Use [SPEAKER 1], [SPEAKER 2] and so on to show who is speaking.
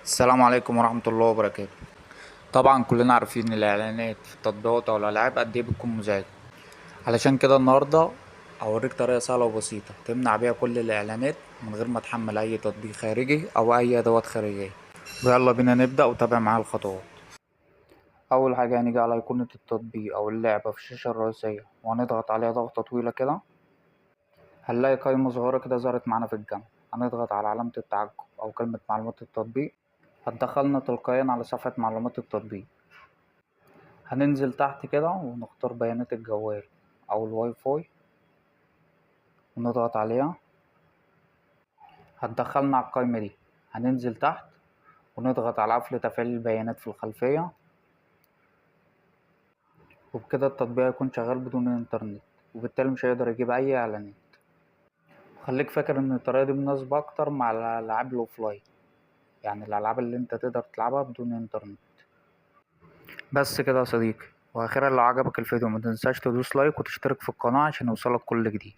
[SPEAKER 1] السلام عليكم ورحمة الله وبركاته. طبعا كلنا عارفين الاعلانات في التطبيقات او الالعاب قد ايه بتكون مزعجة، علشان كده النهاردة هوريك طريقة سهلة وبسيطة تمنع بيها كل الاعلانات من غير ما تحمل اي تطبيق خارجي او اي ادوات خارجية. ويلا بينا نبدأ وتابع معايا الخطوات. اول حاجة هنيجي على ايقونة التطبيق او اللعبة في الشاشة الرئيسية وهنضغط عليها ضغطة طويلة كده، هنلاقي قائمة صغيرة كده ظهرت معانا في الجنب. هنضغط على علامة التعجب أو كلمة معلومات التطبيق، هتدخلنا تلقائيا على صفحة معلومات التطبيق. هننزل تحت كده ونختار بيانات الجوال أو الواي فاي ونضغط عليها، هتدخلنا على القائمة دي. هننزل تحت ونضغط على قفل تفعيل البيانات في الخلفية، وبكده التطبيق هيكون شغال بدون انترنت، وبالتالي مش هيقدر يجيب أي إعلانات. خليك فاكر ان الطريقة دي مناسبة اكتر مع الالعاب ال offline، يعني الالعاب اللي انت تقدر تلعبها بدون انترنت. بس كده يا صديقي، واخيرا لو عجبك الفيديو متنساش تدوس like وتشترك في القناة عشان يوصلك كل جديد.